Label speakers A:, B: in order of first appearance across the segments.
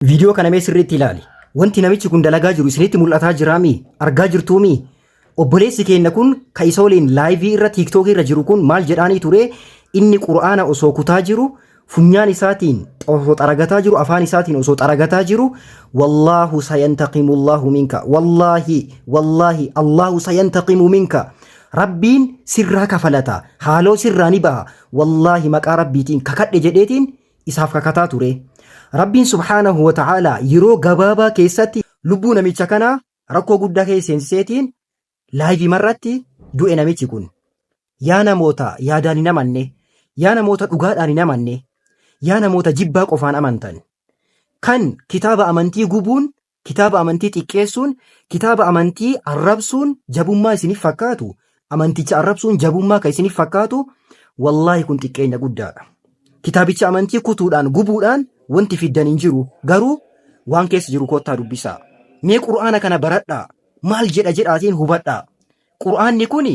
A: Viidiyoo kana mee sirriitti ilaali. Wanti namichi kun dalagaa jiru isinitti mul'ataa jiraamii? Argaa jirtuumii? Obboleessi keenya kun ka isa waliin live irra TikTokii irra jiru kun maal jedhaanii ture? Inni Qur'aana osoo kutaa jiru, funyaan isaatiin osoo xaragataa jiru, afaan isaatiin osoo xaragataa jiru, "Wallaahu sayantaqimu minka, wallaahi, wallaahi, Allahu sayantaqimu minka, Rabbiin sirraa kafalata, haaloo sirraa ni baha, wallaahi maqaa Rabbiitiin kakadhe" jedheetiin isaaf kakataa ture. Rabbiin subhaanahu wa ta'aalaa yeroo gabaabaa keessatti lubbuu namicha kanaa rakkoo guddaa keessa seensiseetiin live marratti du'e namichi kun. Yaa namoota yaadaan hin amanne, yaa namoota dhugaadhaan hin amanne, yaa namoota jibbaa qofaan amantan. Kan kitaaba amantii gubuun, kitaaba amantii xiqqeessuun, kitaaba amantii arrabsuun jabummaa isiniif fakkaatu, amanticha arrabsuun jabummaa kan isiniif fakkaatu, wallaahi kun xiqqeenya guddaadha. Kitaabicha amantii kutuudhaan, gubuudhaan wanti fiddan hin jiru, garuu waan keessa jiru kottaa dubbisaa. Mee Qur'aana kana baradhaa, maal jedha jedhaatiin hubadhaa. Qur'aanni kun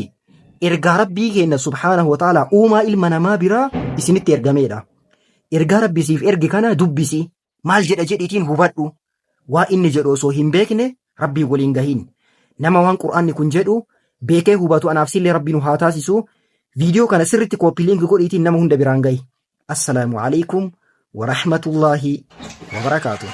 A: ergaa Rabbii keenya subhaanahu wa ta'aalaa uumaa ilma namaa biraa isinitti ergameedha. Ergaa Rabbi siif erge kana dubbisi. Maal jedha jedhiitiin hubadhu. Waa inni jedhu osoo hin beekne Rabbiin waliin gahin. Nama waan Qur'aanni kun jedhu beekee hubatu anaaf sillee Rabbi nu haa taasisu. Viidiyoo kana sirriitti copy link godhiitiin nama hunda biraan gahi. Assalaamu alaikum wa rahmatullaahi wa barakaatuh.